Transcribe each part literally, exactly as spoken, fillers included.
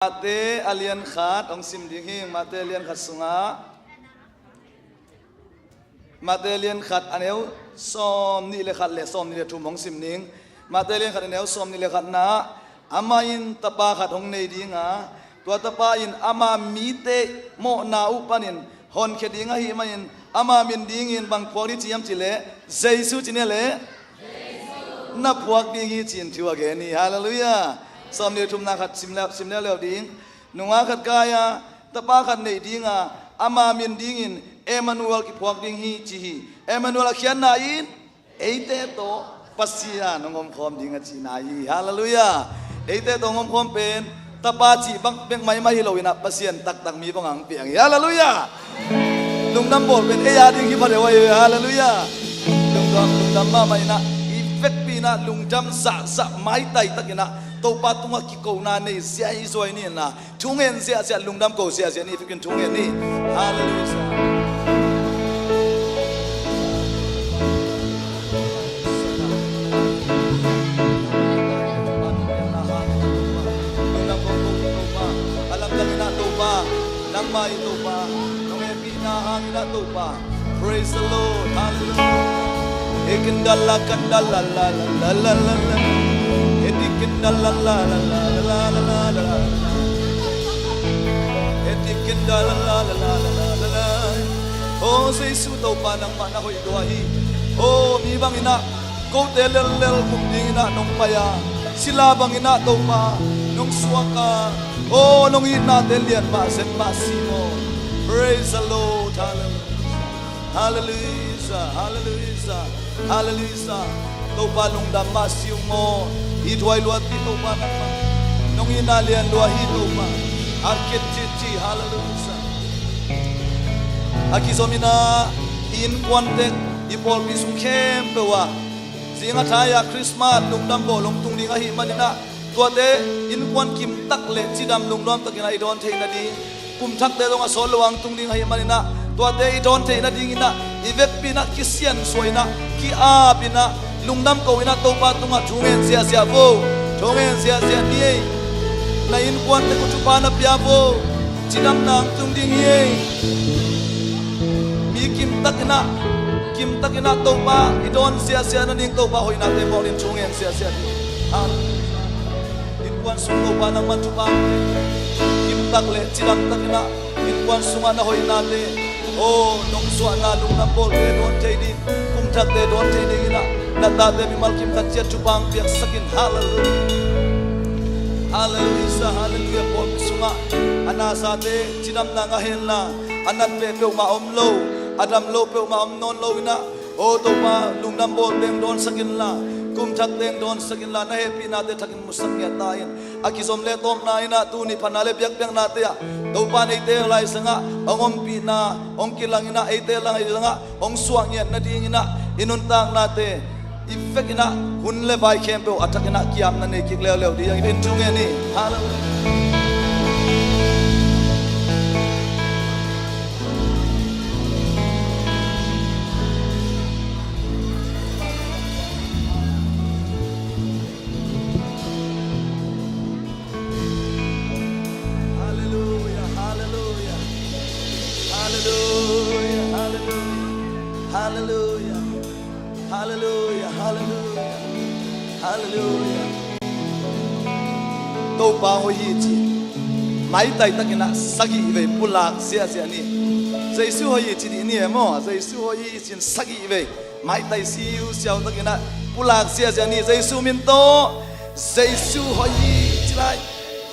Mate a lian khat hong sim ding hi. Mate a lian khat sungah, Mate a lian khat a neu sawm nih le khat le sawm nih le thum hong sim ning. Mate a lian khat a neu sawm nih le khat na, amah in tapa khat hong nei ding a, tua tapa in ama mite mawhna uh panin honkhia ding ahih manin ama min dingin bang phuak ding ci hiam cih leh, Jesu ci ni leh na phuak ding hi ci-in thu a gen hi. Halleluiah. Sawm nih le thumna khat sim leu, sim leuleu ding. Nungak khat kai a, tapa khat nei ding a, ama min dingin Emmanuel kiphuak ding hi ci hi. Emmanuel a khiatna in eite tawh Pasian hong omkhawm ding a cihna hi. Halleluiah. Eite tawh hong omkhawm pen tapa cih bang bek maimai hi lo in ah, Pasian taktak mi bang hong piang hi. Halleluiah. Lungdam bawl pen ei a ding hi pha deuh ahi hi. Halleluiah. Lungdam, lungdam mahmah in ah, i vekpi in ah lungdam zahzah, maitai tak in ah Topa tungah kikona nei ziai zuai ni in ah, thu ngen ziahziah, lungdam ko ziahziah ni. Vekin thu ngen ni. Halleluiah. Lungdam ko, ko, Topa. A lamdang in ah Topa, nangmah in Topa, nong hehpihna hangin ah Topa. Praise the Lord. Hallelujah. Ekindala kandala la la la la la la. Edikindala la la la la la la la. Edikindala la la la la la la. Oh Jesu Topa, nangmah na hoih lua hi. Oh, mi bang in ah kote lellel gum ding in ah nong pai a, sila bang in ah Topa nong suak a, oh, nong itnate lian mah zen mah si maw. Praise the Lord. Hallelujah. Hallelujah, hallelujah, hallelujah. Topa lungdam mah si ung maw. Hi thuai lua ti Topa nangmah. Nong itna lian lua hi Topa. A kit ci ci, hallelujah. A kizom in ah i innkuan tek, i pawlpi sung khempeuh ah, zing a thai ah Christmas lungdam bawl hong tung ding ahih manin ah, tuate innkuan kimtak le cidam lungnuam takin ah i dawn theih nading, kum thakte zong a sawt lo hong tung ding ahih manin ah, tuate i dawn theih nading in ah, i vekpi in ah kisiansuah in ah, ki-ap in ah, lungdam ko in ah Topa tungah thu ngen ziahziah vo. Thu ngen ziahziah ni ei. Na innkuan tek uh thupha na pia vo. Cidamna hong tung ding hi ei. Mi kimtak in ah, kimtak in ah Topa i dawn ziahziah nading Topa hoihnate bawl in thu ngen ziahziah ding. Amen. Innkuan sung Topa nangman thupha hong pia. Kimtak le cidam tak in ah innkuan sungah na hoihnate, oh, nong suahna lungdam bawlte dawn thei ding, kum thakte dawn thei ding in ah, na tate mimal kimtak ciat thupha hong piaksak in. Hallelujah. Hallelujah, hallelujah. Pawlpi sungah a nasate cidamna ngah hen la, a nat peuhmah om lo, a dam lo peuhmah om nawn lo in ah, oh Topa, lungdam bawlte hong dawnsak in la, kum thakte hong dawnsak in la, na hehpihnate thakin musak ngiat ta in. A kizom le tawpna in ah, tuni phatna le biakpiaknate ah Topa in eite lai sangah hong ompihna hong kilang in ah, eite lai sangah hong suah ngiat nading in ah, i nuntaknate i vek in ah, hun le vai khempeuh a thak in ah ki-apna nei kik leuleu ding hi hang in thu ngen ni. Hallelujah. Hallelujah, hallelujah. Hallelujah, hallelujah. Hallelujah. Hallelujah, hallelujah. Hallelujah. Topa hoih hi ci, maitai takin ah sagih vei pulak ziahziah ni. Jesu hoih hi ci dih ni e maw. Jesu hoih hi ci-in sagih vei maitai siusiau takin ah pulak ziahziah ni. Jesu min tawh. Jesu hoih hi ci lai.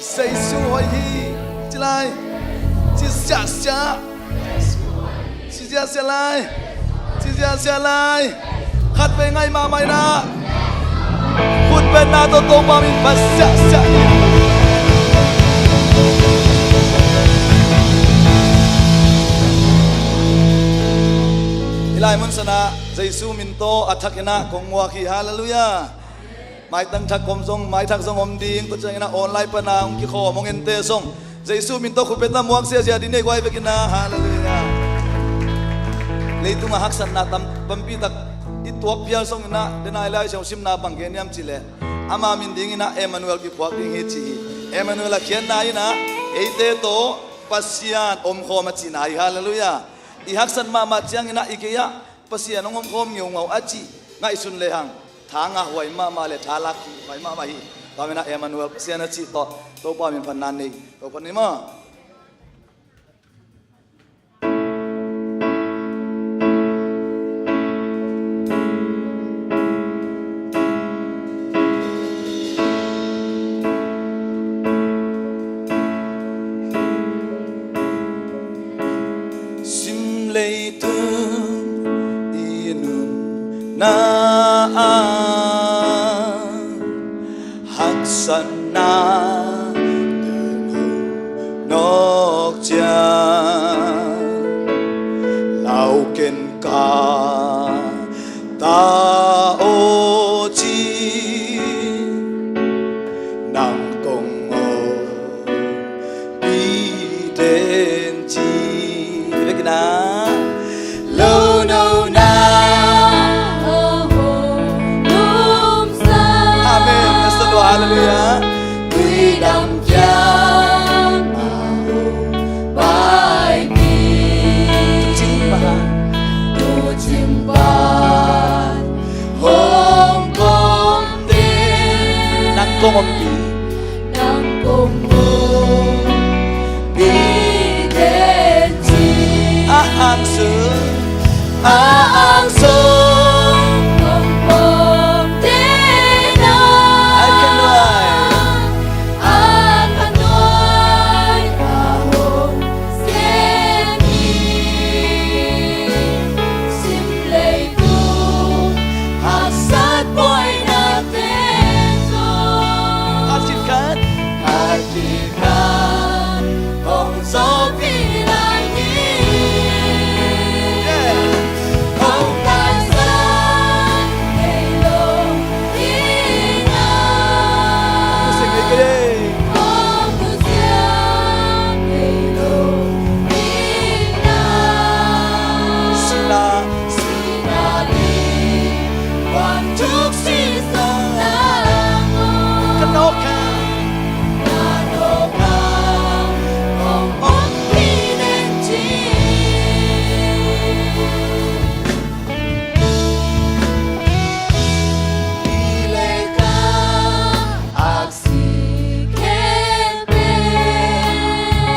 Jesu hoih hi ci lai. Ci ziahziah. Ci ziahziah lai. Ci ziahziah lai. Khatvei ngaih mahmah in ah, khutbetna tawh Topa min phat ziahziah ni. Hih lai mun sanah Jesu min tawh a thak in ah kong muak hi. Hallelujah. Maitang thak om zong, maithak zong om ding, tua ciangin ah online pan a hong kikhawm hong ente zong Jesu min tawh khutbetna muak ziahziah ding nei guai vekin ah. Hallelujah. Leitungah haksatna tam pampi tak i tuak phial zongin ah, denai lai siang simna bang gen hiam cih leh, ama min dingin ah Emmanuel kiphuak ding hi ci hi. Emmanuel a khiatna in ah eite tawh Pasian omkhawm a cihna hi. Halleluiah. I haksat mahmah ciangin ah i gei-ah Pasian hong omkhawm ngeungau a cih ngaihsun lehang tha ngahhuai mahmah le tha lak kihhuai mahmah hi. Tua manin ah Emmanuel Pasian a cih tawh Topa min phatna nei. Topa ni maw. Sim leitung i nunna ah haksatna tun hong nawk ciang, lau ken ka ta aw ci, nang kong aw pi den ci. Vekina lo no na. Amen. Let's do, hallelujah. Tuidam kiang a hong bai pi. Tucin pa. Tucin pa. Hong kong den. Nang kong ompi. Nang kong ompi den ci. A ang sung. A ang sung. Kong kong den a. Ai khan nuai. Ai khan nuai a hong sem hi. Sim leitung haksat buaina te tawh. Haksat khat. Haksat khat hong zawhpih lai hi. Yeah. Hong taisan ngei lo ding a. Hong nusia ngei lo ding a. Sihna. Sihna ding vantung sih sung tang aw. Ka nawk kha. Ka nawk kha. Hong ompih den ci. Pi le ka aksi khempeuh.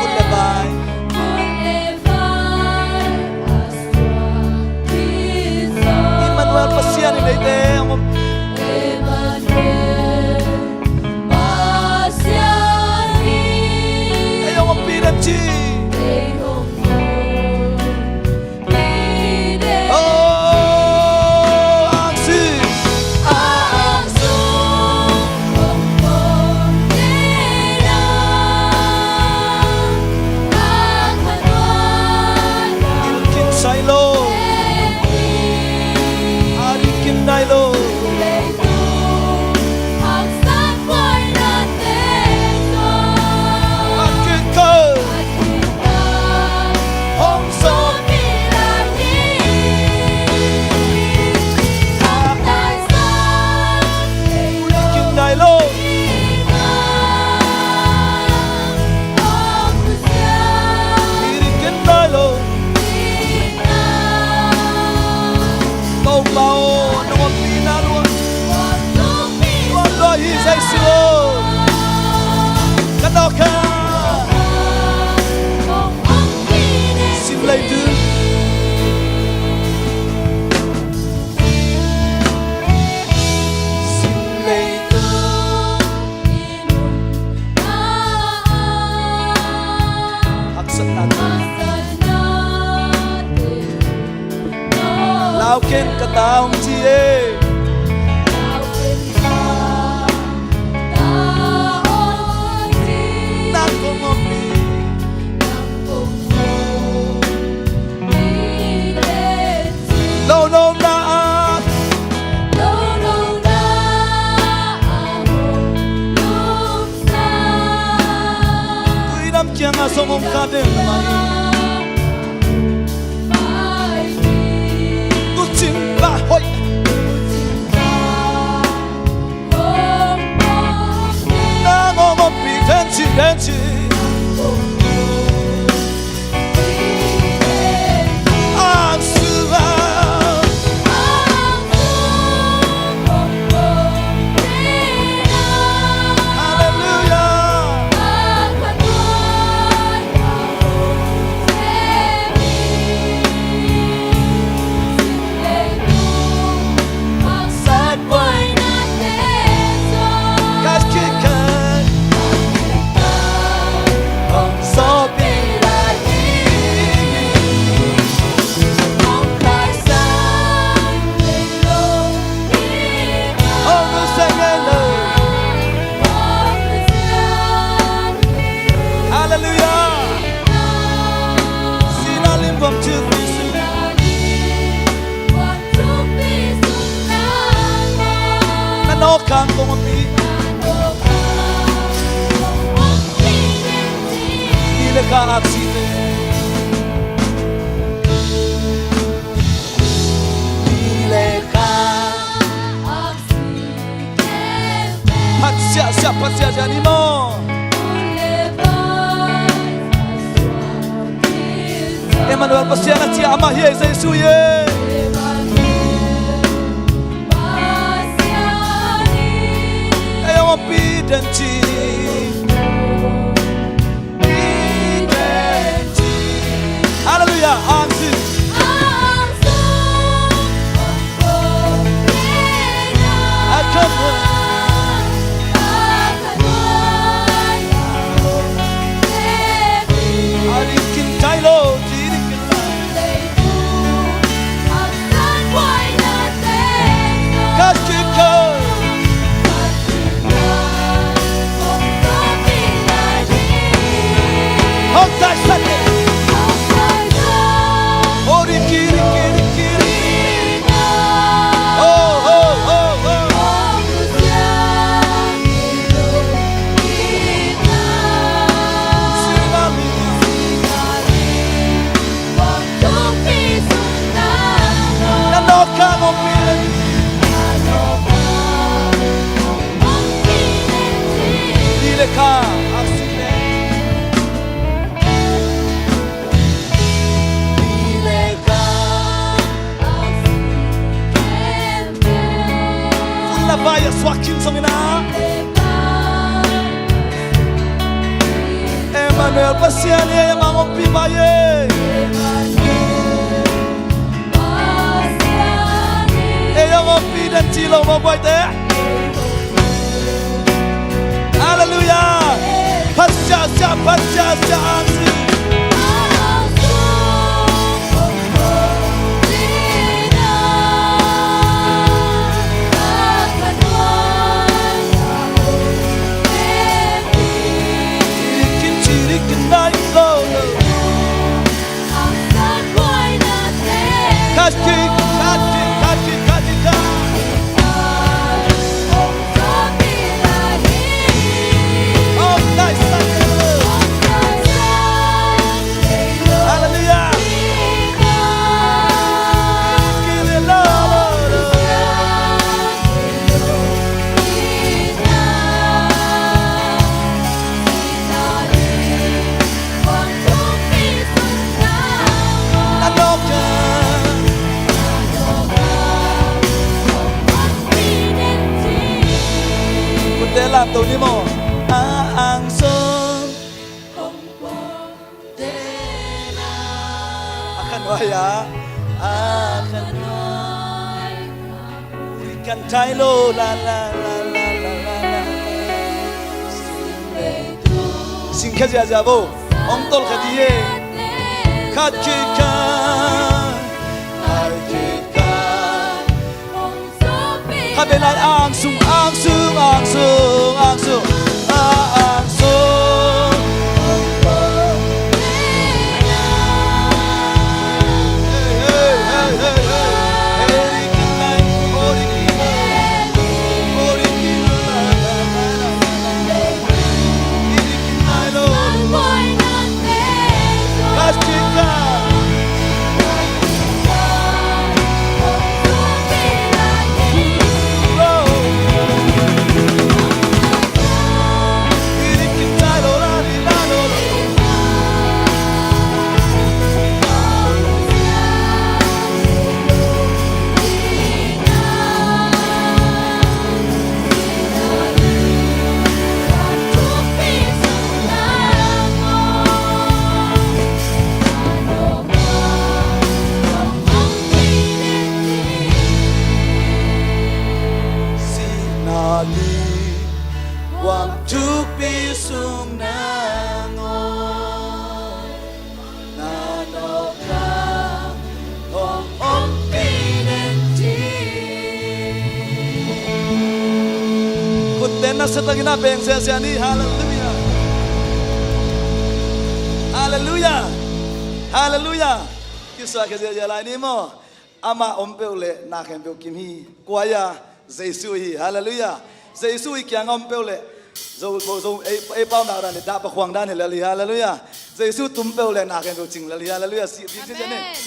Kut le vai. Kut le vai a suak Khrist. Emmanuel Pasian in eite hong om. Emmanuel Pasian in ei hong ompih den ci. Ei hong ompih den. Oh, aksi. Aksi. Kin sai lo. A kin nai lo. Topa aw, nong ompihna lua. Lua, lua hi Jesu aw. Ka nawk kha. Sim leitung. Sim leitung. Haksatna. Lau ken ka ta ong ci e. Nang kong ompih. Lo no na a. Lo no na a. Tuidam kiangah zong om kha den mah hi. Tucin bah hoih. Nang hong ompih Denci, denci. Ang sung ah. Halleluia. Halleluia. Sihna lim vuam thuk pi sung. Na nawk khang kong om hi. Ni le kha aksi te. Ni le kha. Phat siahsiah, phat siahsiah ni maw. Emmanuel Pasian a ci a, amah hi ei, Jesu hi ei. Ei hong ompih den ci. Halleluia. Ang sung. Emmanuel Pasian hi ei, amah hong ompih vai ei. Ei hong ompih den ci lo maw, guaite. Halleluia. Phat siahsiah, phat siahsiah ang sung. Kutte lamto ni maw. A ang sung. A kha nuai a. A kha nuai. Ui kan thai lo la la la la la la. Sing kha ziahziah bo. Hong tolh kha dih e. Khat khit khat. Khat khit khat. Khat vei lai ang sung, ang sung, ang sung, ang sung. A ang sung. Sa tangin a peng siasia ni. Halleluiah. Halleluiah. Halleluiah. Kisa khia ziahziah lai ni maw. Amah om peuh le na khempeuh kim hi. Kua ia? Jesu hi. Halleluiah. Jesu i kiang a om peuh le zo, zo, zo, ei, ei pau nak dan le dah pakhuang dan hi lel hi. Halleluiah. Jesu tum peuh le na khempeuh cing lel hi. Halleluiah. Si, si, si, si, ni. Amen.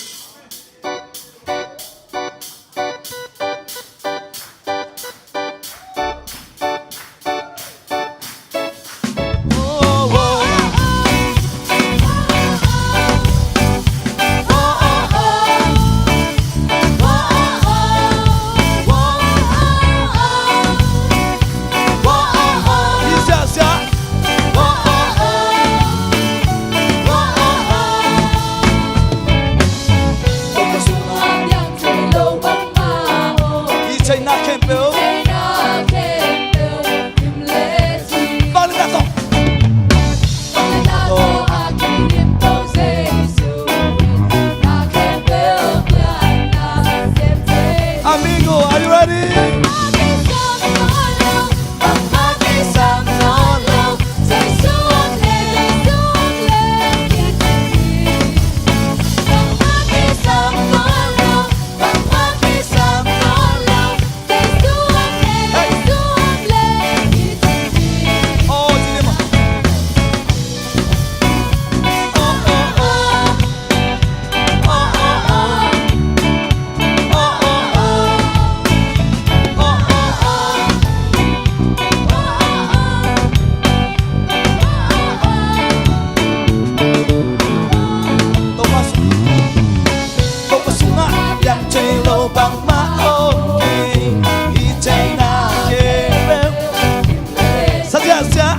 Amigo, are you ready? Topa sungah piang thei lo bangmah om kei, i theihna khempeuh. Sa ziahziah.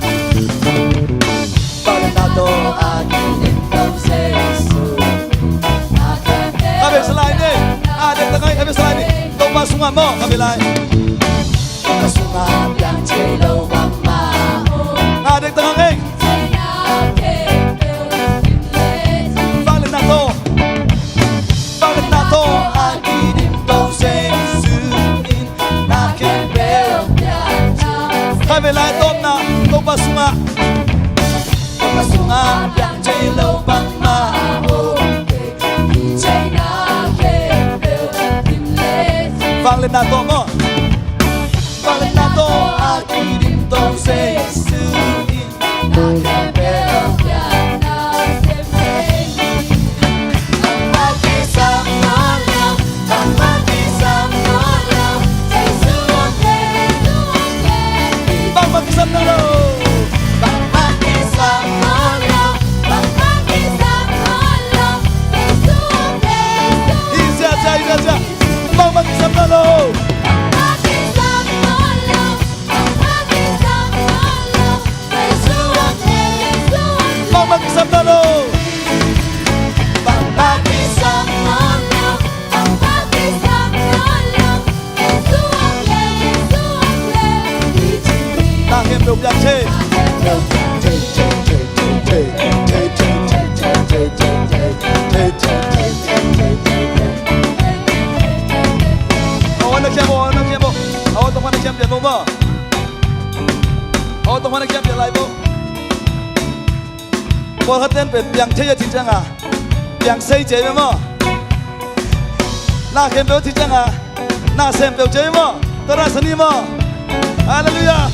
Kha vei sa lai ni. A dek ta ngai, kha vei sa lai ni. Topa sungah maw, kha vei lai. Topa sungah piang thei lo bangmah om. A dek ta ngai. Vangliatna tawh. Vangliatna tawh a kidim to Jesu in na khempeuh piang. Kha vei lai tawpna, Topa sungah. Topa sungah piang thei lo bangmah om kei, i theihna khempeuh kim le. Vangliatna tawh maw. Vangliatna tawh a kidim to Jesu in na khempeuh piang na sem thei hi. Bangmah kisam nawn lo, bangmah kisam nawn lo, Jesu om leh, Jesu om leh. Bangmah kisam nawn lo. Bangmah kisam nawn lo, bangmah kisam nawn lo, Jesu om leh, Jesu om leh. Hi ziahziah, hi ziahziah. Bangmah kisam nawn lo. Bangmah kisam nawn lo. Bangmah kisam nawn lo. Bangmah kisam nawn lo. Bangmah kisam nawn lo. Na khempeuh piang thei. Aw, na khiam aw, na khiam aw. Aw, tawh na khiam pian maw maw. Aw, tawh na khiam pian lai maw. Pawlkhat ten pen piang thei a ci cianga piang sei cia maw. Na khempeuh ci cianga na sem peuh cia maw. Tawh na sa ni maw. Halleluiah.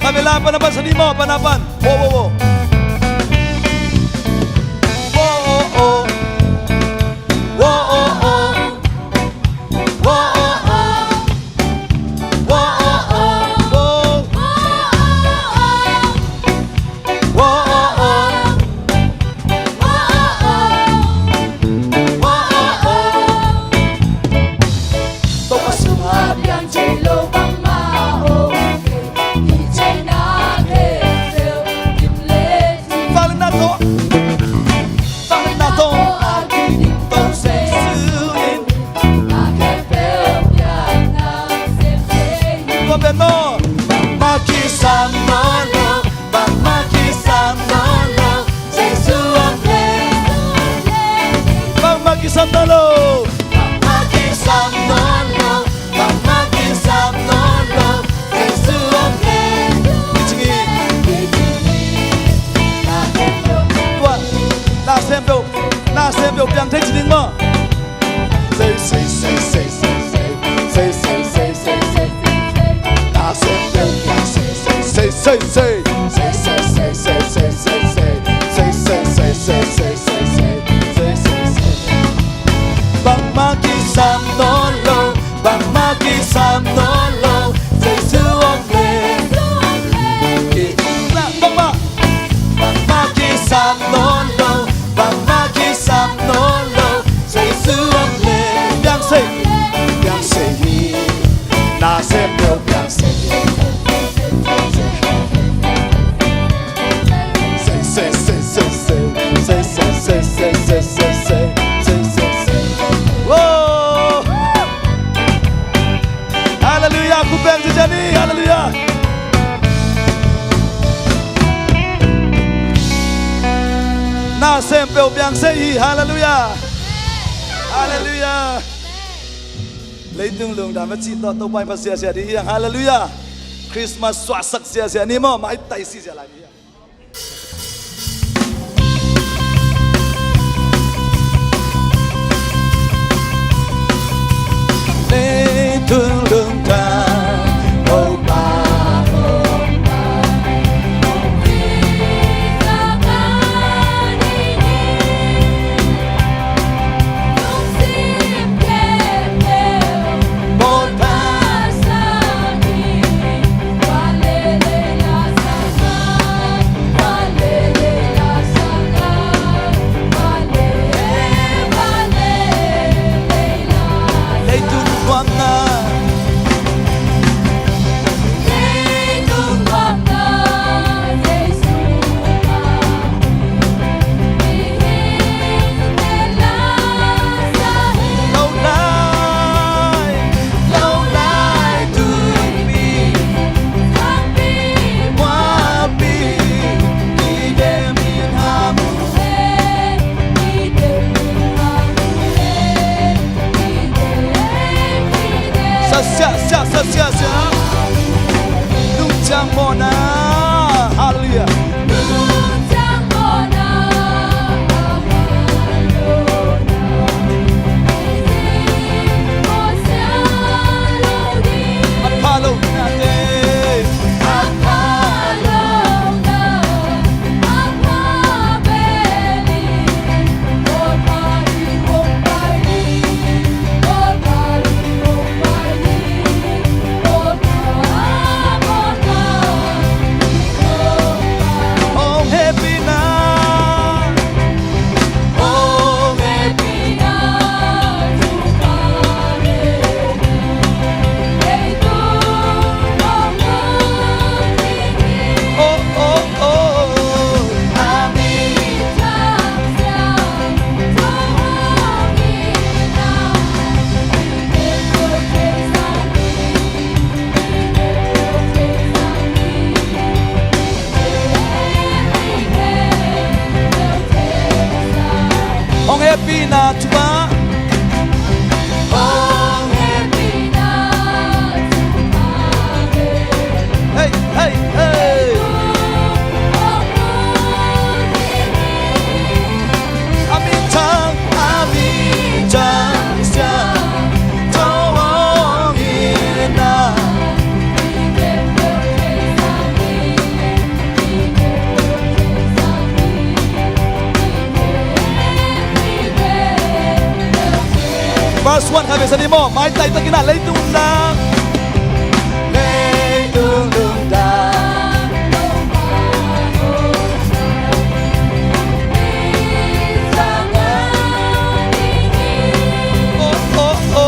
Kha vei lai pan a pan sa ni maw, pan a pan. Wo, wo, wo. Wo, wo, wo. Wo, wo, wo. Wo, wo, wo. Topa sungah piang thei lo bangmah om kei, i theihna khempeuh kim le Piang thei ci ding maw? Sei, sei, sei. Na sem peuh piang sei, sei, sei. Sei, sei, sei. Bangmah kisam nawn lo, bangmah kisam nawn lo, Jesu om leh. Bangmah, bangmah kisam nawn lo, bangmah kisam nawn lo, Jesu om leh. Piang sei, piang sei hi. Na sem peuh piang sei. Sei, sei, sei. Wow! Halleluiah, khut beng cicia ni, halleluiah. Na sem peuh piang sei hi, halleluiah. Halleluiah. Leitung lungdam a cih tawh Topa in phat siasia ding hi hang, halleluiah. Christmas suahsak siasia ni maw, maitai siasia lai ni hi hang. Halleluiah. Hong hehpihna thupha. Hong hehpihna thupha. Hey, hey, hey. A minthang, a minthang siangtho hong in a. Verse one khat vei sa ni maw, maitai takin a leitung lungdam. Leitung lungdam. Oh, oh, oh.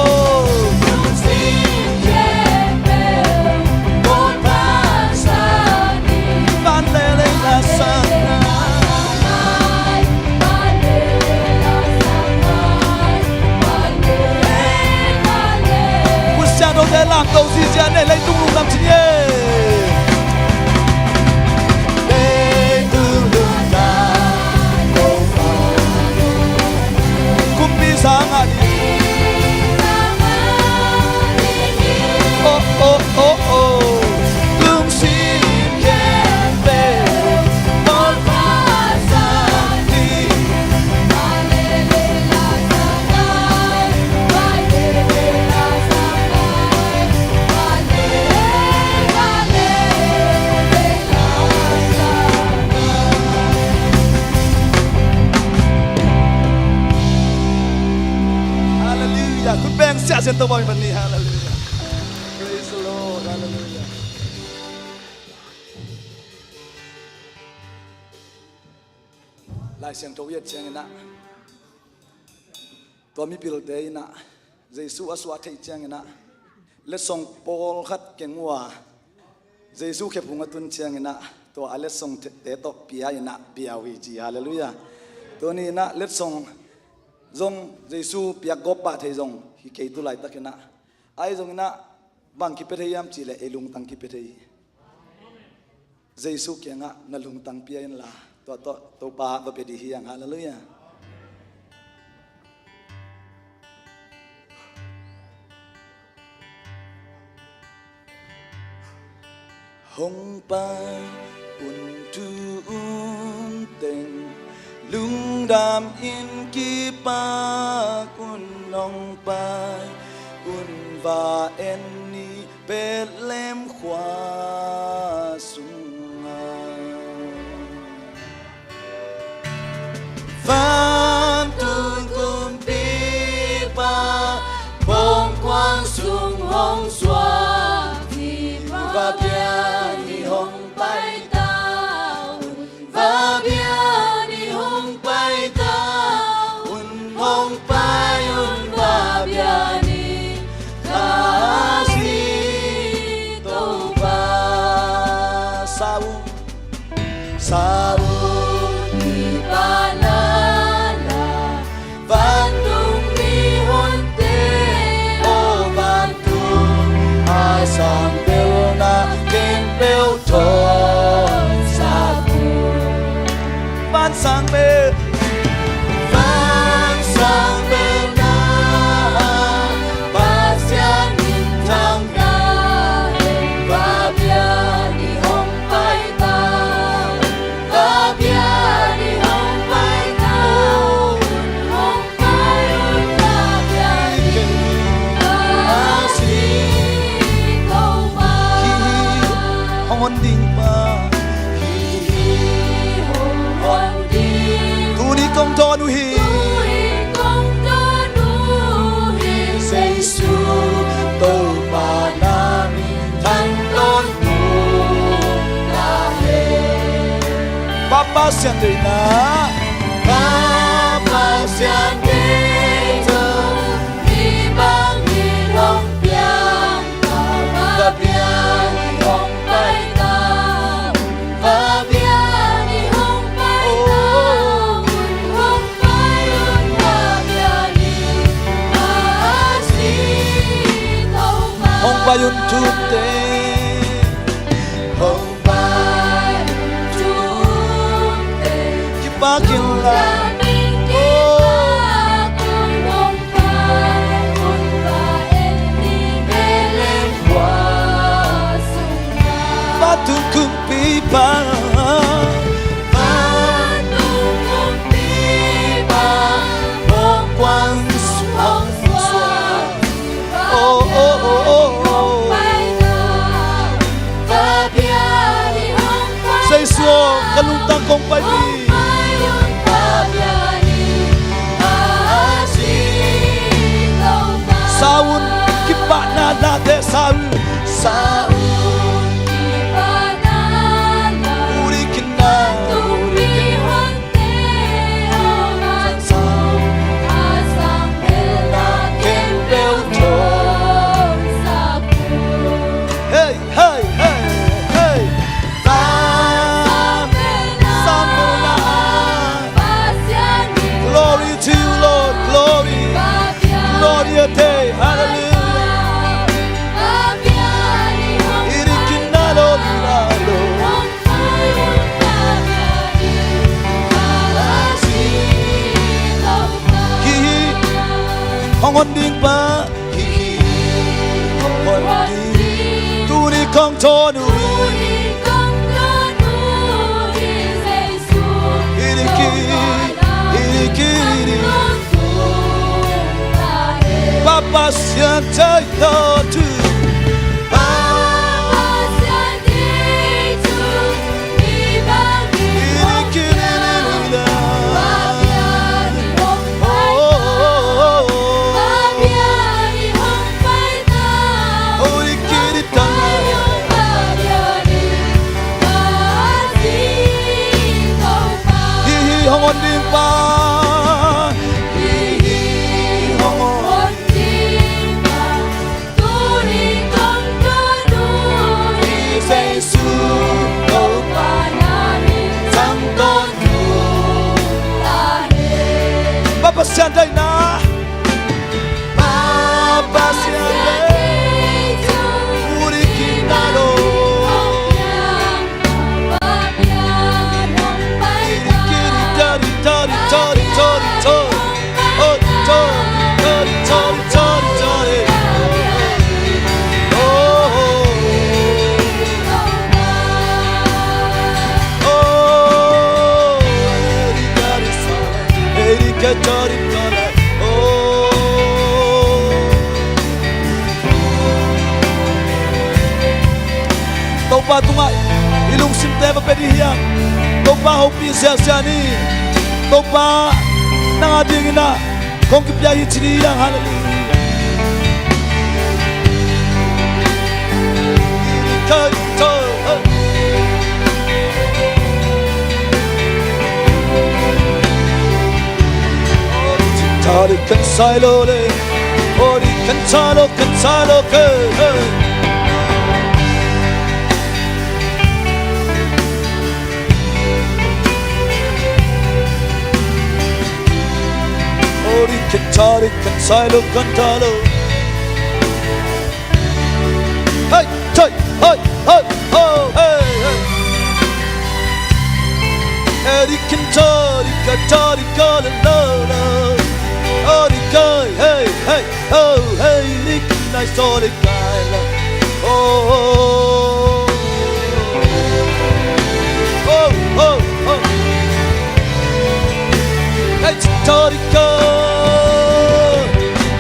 Pasian Topa min pan ni. Halleluiah. Praise the Lord. Halleluiah. Lai Siangtho i et ciangin ah, tua mipilte in ah Jesu a suah theih ciangin ah, letsong pawlkhat keng uh a, Jesu khephung a tun ciangin ah, tua a letsongte tawh pia in ah pia uh hi ci. Halleluiah. Tuni in ah letsong zong Jesu piak gawp pah thei zong hi kei tu laitakin ah. Ahi zongin ah bang kipia thei hiam cih leh ei lungtang kipia thei hi. Jesu kiangah na lungtang pia inla, tua tawh Topa va pia ding hi hang. Halleluiah. Hong pai un, tu un teng lungdam in kipak un, hong pai un, va en ni Bethlehem khua sungah. Vantung kumpipa, pongkuang sung hong suak, va bia ni, hong pai ta un, va bia ni, hong pai ta un, hong pai un, va bia ni, Khazih Topa. Saul Saul kipahna la, vantung mihonte, aw vantung a sang bel na khempeuh tawh sa un. Vansang bel, vansang bel na, Pasian in thang na, va bia ni hong pai ta. Hong hon ding pa. Tuni kong dawn uh hi. Jesu Topa na min than tawntung ta hen. Papa Siangtho in ah, Papa Siangtho in ah, mi bangin hong piang, va bia ni, hong pai ta, va bia ni, hong pai ta, hong pai un, va bia ni, Khazih Topa. Hong pai un, tu un teng, hong pai un, tu un teng, kipak inla, kipak un, hong pai un, va en ni Bethlehem khua sungah. Vantung kumpipa, vantung kumpipa, pongkuang sung hong suak. Oh, oh, oh, oh, oh. Jesu aw, ka lungtang kong pai hi. Sa un, kipahna late sa un. Sa un, kipahna la, uri kina, uri kina. Hey, hey, hey, hey. Glory to you, Lord. Glory. Glory a Dei. Hallelujah. Hong hon ding pa. Hong hon ding. Tuni kong dawn uh hi. Hong hon ding. Papa Siangtho in ah, tu. Hong hon ding pa. Hih hong hon ding pa. Tuni kong tun uh hi Jesu, Topa na min tang kong tun ta hen. Pa Pasian daihna. Pa Pasian daihna. Uri kinalo. Topa tungah i lungsimte va pia dih hiam? Topa hopih ziahziah ni. Topa nang a dingin ah kong kipia hi ci dih hiam? Halleluiah. Tari kan sai lo le, ori kan sai lo, kan sai lo ke. Ori kan tari kan sai lo, kan sai lo. Hey, hey, hey, hey, oh, hey, hey. Eri kin tori ka tori ka la la la. Ori kai, hey, hey, oh, hey, ri kin nai tori kai la. Oh, oh, oh, oh, oh. Hey, tori ka.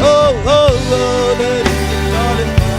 Oh, oh, oh, ri kin tori kai la.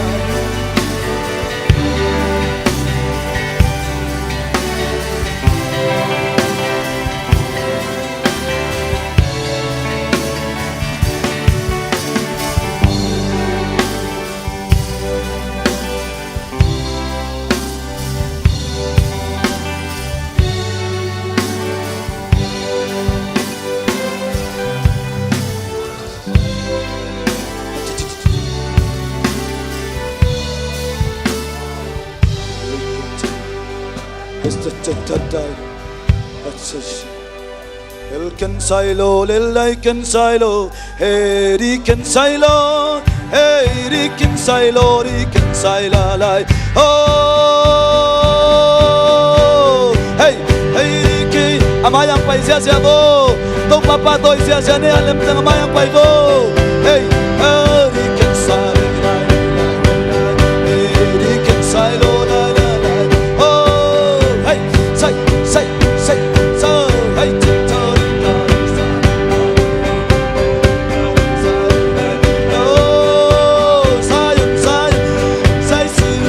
Hel ken sai lo, lel lai ken sai lo, hei ri ken sai lo, hei ri ken sai lo, ri ken sai la lai. Oh, hei, hei ri ken. A mai ang pai ziahziah vo. Topa pahtawi ziahziah ni a lemteng a mai ang pai vo. Hei, hei ri ken sai, hei ri ken sai lo, lai, lai, lai. Oh, hei, sai, sai, sai, sai, hei, sai, sai, sai, sai, oh, sai, sai, sai, sai, sai,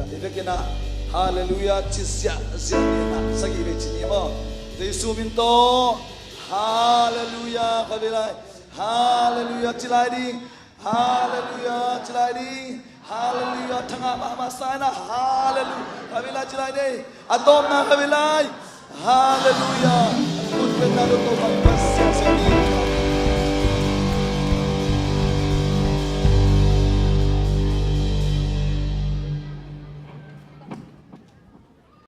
Hih vekin ah Halleluiah ci ziahziah ni, na sagih vei ci ni maw? Jesu min tawh Halleluiah. Khatvei lai Halleluiah ci lai ding. Halleluiah ci lai ding. Halleluiah. Thangah mahmah sa in ah Halleluiah. Khatvei lai ci lai ding. A tawpna khatvei lai. Halleluiah. Khut bengna lo tawh bang Pasian sa ding.